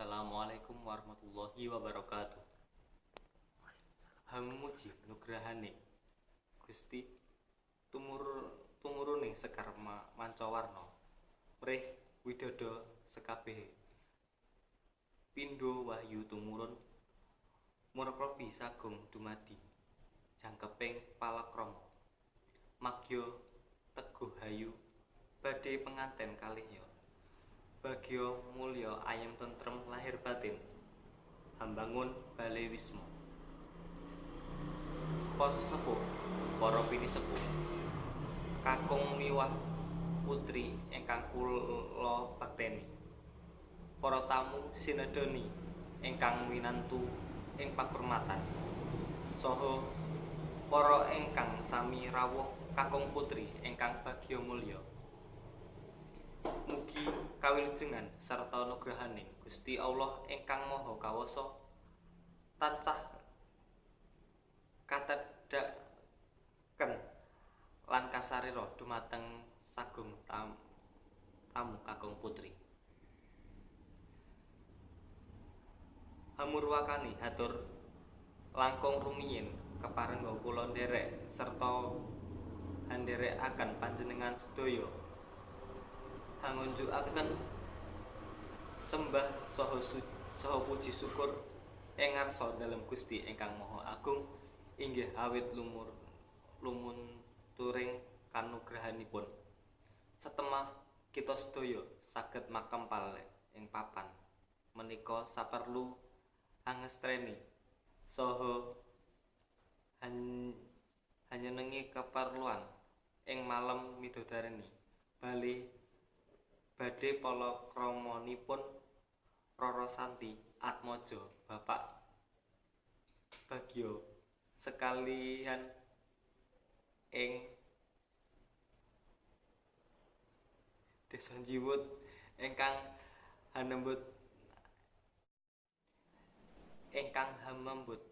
Assalamualaikum warahmatullahi wabarakatuh. Hamuji nugrahane Gusti tumurune sekar mancawarna mrih widodo sekabehe pindha wahyu tumurun murakabi sagung dumadi jangkeping palakrama magya teguh hayu badhe penganten kalih ya bagya mulya ayem tentrem lahir batin hambangun bale wisma. Para sesepuh, para pinisepuh, kakung miwah putri ingkang kula bakteni, para tamu sinedhani ingkang winantu ing pakurmatan, saha para ingkang sami rawuh kakung putri ingkang bagya mulya. Mugi kawilujengan sarta nugrahaning Gusti Allah ingkang Maha Kawasa tansah katedhakaken lan kasarira dumateng sagung tamu kakung putri. Hamurwakani hatur langkung rumiyin keparengga kula nderek serta handerekaken panjenengan sedaya hangunjukaken sembah saha puji syukur ing ngarsa dalem Gusti ingkang Maha Agung inggih awit lumunturing kanugrahanipun. Satemah kita sedaya saged makempal ing papan menika saperlu angestreni saha hanyenengi keperluan ing malem midodareni bali badhe palakramanipun Roro Santi Atmaja Bapak Bagyo sekalian ing Desa Jiwut ingkang hamembut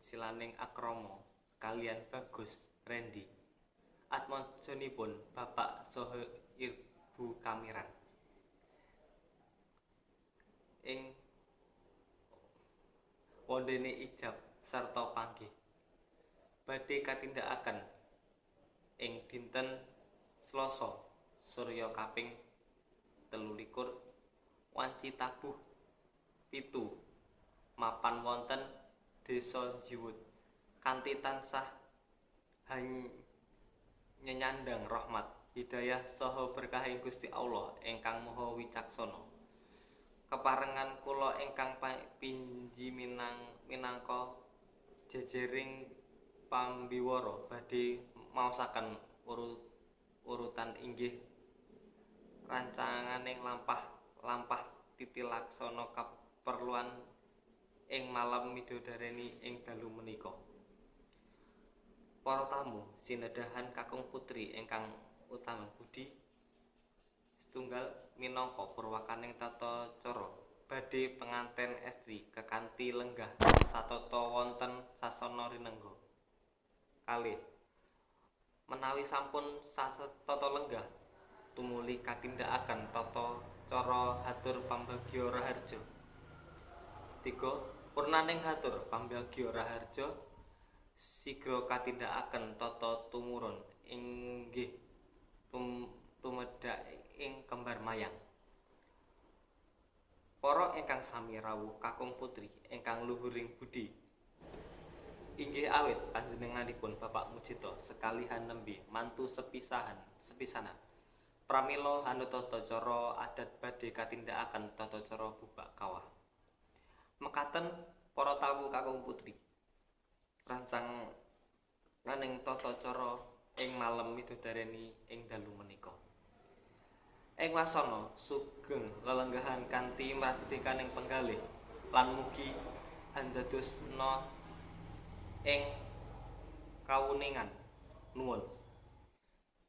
silaning akrama kaliyan Bagus Rendi atmajanipun Bapak saha Ibu Kamiran ing wondene ijab sarta panggih badhe katindakaken ing dinten Selasa surya kaping 23 wanci tabuh 7 mapan wonten Desa Jiwut kanthi tansah nyenyandang rahmat hidayah saha berkahing Gusti Allah ingkang Maha Wicaksana. Keparengan kula ingkang pinji minangka jejering pambiwara badhe maosaken urutan inggih rancanganing lampah titilaksana kaperluan ing malem midodareni ing dalu menika. Para tamu sinedhahan kakung putri ingkang utamang budi setunggal minangka purwakaning tata cara badhe penganten estri kekanthi lenggah satata wonten sasana rinengga. Kalih menawi sampun satata lenggah tumuli katindakaken tata cara hatur pambagya raharja. 3. Purnaning hatur pambagya raharja sigra katindakaken tata tumurun inggih tumedhak ing kembar mayang. Para ingkang sami rawuh kakung putri ingkang luhuring budi inggih awit panjenenganipun Bapak Mujito sekalihan nembe mantu sepisanan. Pramila hanut tata cara adat badhe katindakaken tata cara bubak kawah. Mekaten para tamu kakung putri rancanganing tata cara ing malem midodareni ing dalu menika. Ing wasana sugeng lelenggahan kanthi mradikaning penggalih lan mugi handadosna ing kawuningan. Nuwun.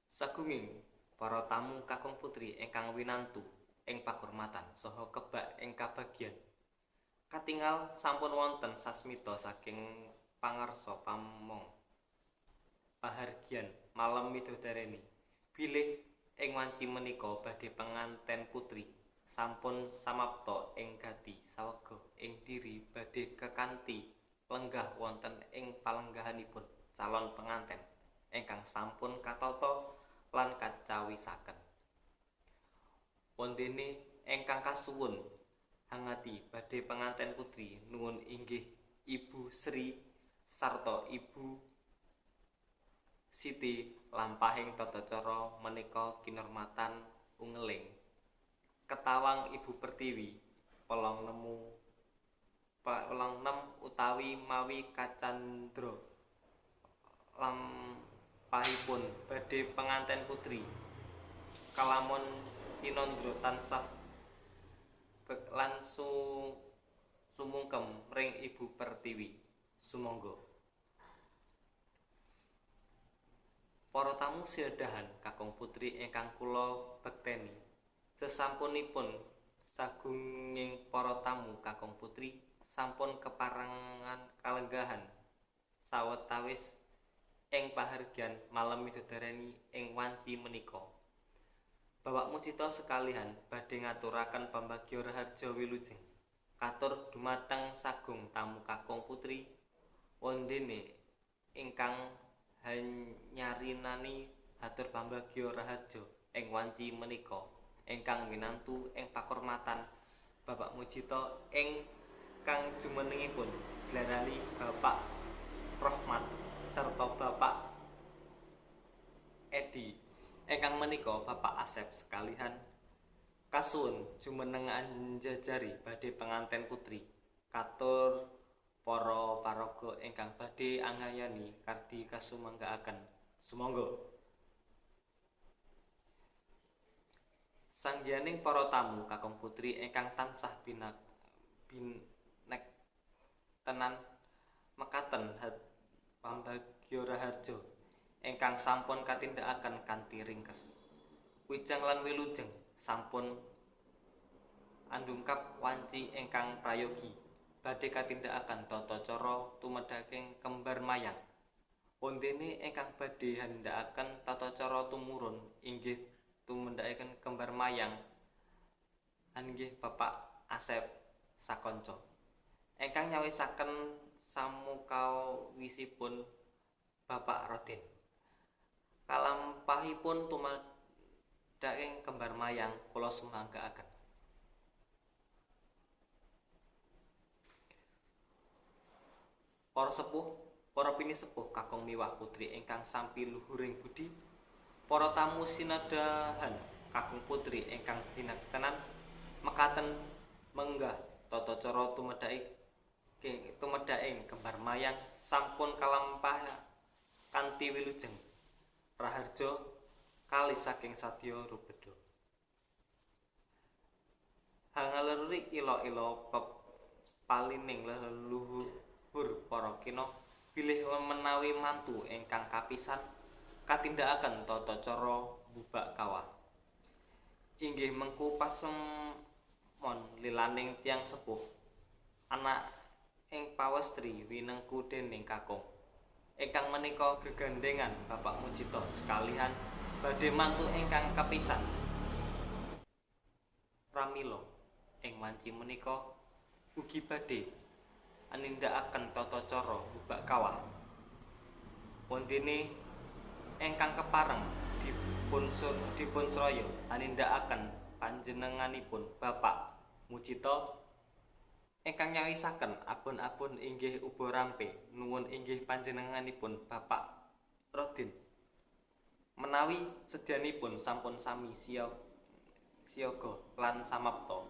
Sagunging para tamu kakung putri ingkang winantu ing pakurmatan saha kebak ing kabagyan. Katingal sampun wonten sasmita saking pangarsa pamong pahargyan malem midodareni bilih ing wanci menika badhe penganten putri Sampun samapta ing gati sawega ing diri badhe kekanthi lenggah wonten ing palenggahanipun calon penganten ingkang sampun katata lan kacawisaken. Wondene ingkang kasuwun hangati badhe penganten putri nuwun inggih Ibu Sri sarta Ibu Siti lampahing tata cara menika kinormatan ungeling ketawang Ibu Pertiwi pelong nem utawi mawi kacandra lampahipun badhe penganten putri kalamon cinandra tansah lan sumungkem ring Ibu Pertiwi. Sumangga. Para tamu sinedahan kakung putri ingkang kula bekteni, sesampunipun sagunging para tamu kakung putri sampun keparengan kalenggahan sawetawis ing pahargyan malem midodareni ing wanci menika. Bapak Mujito sekalihan badhe ngaturaken pambagya raharja wilujeng katur dumateng sagung tamu kakung putri wondene ingkang hanyarinani hatur pambagya raharja ing wanci menika ingkang minantu ing pakurmatan Bapak Mujito ingkang jumenengipun dilarani Bapak Rohmat sarta Bapak Edi ingkang menika Bapak Asep sekalihan kasuwun jumeneng anjajari badhe penganten putri katur para paraga ingkang badhe angayani kardi kasumanggaaken. Sumangga. Sanggianing para tamu kakung putri ingkang tansah binek tenan mekaten pambagya raharja ingkang sampun katindakaken kanthi ringkes. Wijang lan wilujeng sampun andungkap wanci ingkang prayogi badhe katindakaken tata cara tumedhaking kembar mayang. Wondene ingkang badhe handakaken tata cara tumurun inggih tumedhaken kembar mayang inggih Bapak Asep sakanca. Ingkang nyawisaken samukawisipun Bapak Rodin. Kalampahipun tumedhaking kembar mayang kula sumanggaaken. Para sepuh, para pinisepuh kakung miwah putri ingkang sampi luhuring budi, para tamu sinadahan kakung putri ingkang binaktenan mekaten menggah tata cara tumedhaking kembar mayang sampun kalampah kanthi wilujeng raharja kalih saking sadya rubeda. Hangaleruri ila-ila pepalining leluhur para kina bilih menawi mantu ingkang kapisan katindakaken tata cara bubak kawah. Inggih mengku pasemon lilaning tiyang sepuh anak ing pawestri winengku dening kakung. Ingkang menika gegandhengan Bapak Mujito sekalihan badhe mantu ingkang kapisan. Pramila ing wanci menika ugi badhe anindakaken tata cara bubak kawah. Wondene ingkang kepareng dipun sraya anindakaken panjenenganipun Bapak Mujito ingkang nyawisaken abon-abon inggih uba rampe nuwun inggih panjenenganipun Bapak Rodin. Menawi sedyanipun sampun sami siaga lan samapta,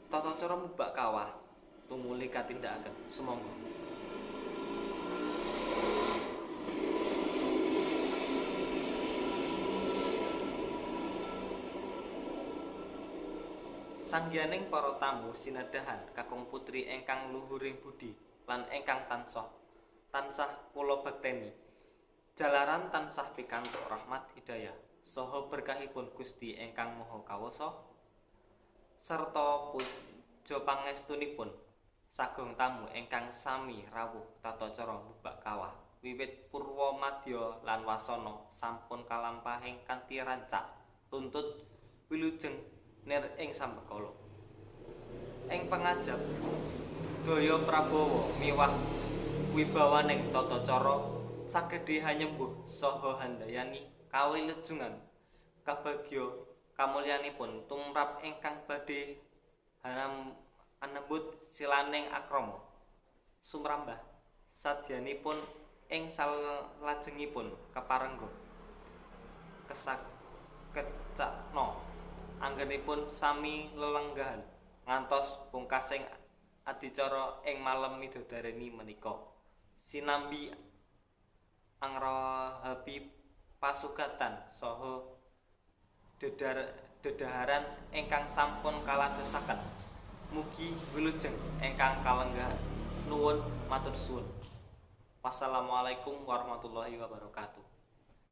tata cara mubak kawah tumuli katindakaken. Sumangga. Sanggianing para tamu sinadahan kakung putri ingkang luhuring budi lan ingkang tansah kula bekteni, jalaran tansah pikantuk rahmat hidayah saha berkahipun Gusti ingkang Maha Kawasa sarta puja pangestunipun sagung tamu ingkang sami rawuh tata cara bubak kawah wiwit purwa madya lan wasana sampun kalampahing kanthi rancak tuntut wilujeng nir ing sambekala. Ing pangajap daya prabawa miwah wibawaning tata cara sagede hanyembuh saha handayani kawilujengan kabagya kamulyanipun tumrap ingkang badhe anembut silaning akrama sumrambah sadyanipun ing salajengipun keparengga kesakecakna anggenipun sami lelenggahan ngantos pungkasing adicara ing malem midodareni menika sinambi angrahapi pasugatan saha dedaharan ingkang sampun kaladosaken. Mugi wilujeng ingkang kalenggahan. Nuwun matur suwun. Wassalamualaikum warahmatullahi wabarakatuh.